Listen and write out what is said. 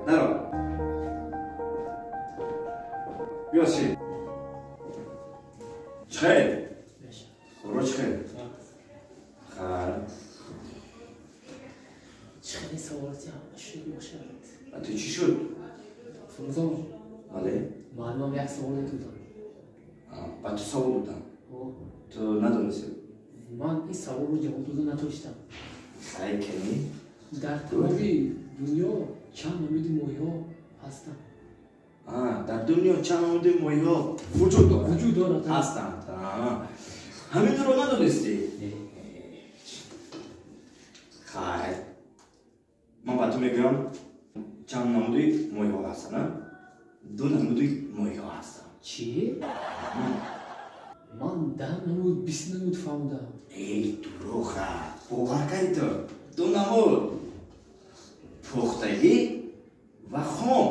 Даро. Биё ши. Чӣ хел? Хоро чӣ хел? Хайр. Чӣ хеле саволати ҳама шуд бошад. А ту чӣ шуд? Фурӯзон. Бале. Муаллимам як савол додам. Ба ту савол додам? Ту надонистӣ? Ман ин саволро ҷавоб дода натонистам. Хай, кани? Дар тамоми дунё чанд намуди моҳиҳо ҳастанд? Дар дунё чанд намуди моҳиҳо вуҷуд дорад? Вуҷуд дорад. Ҳастанд. Ҳаминро надонистӣ? Хайр, ман ба ту мегӯям, чанд намуди моҳиҳо ҳастанд. Ду намуди моҳиҳо ҳастанд. Чӣ? Ман 10 намуд, 20 намуд фаҳмидам. Эй, дурӯға, бовар кардӣ? Ту ду намуд: пухтагӣ ва хом.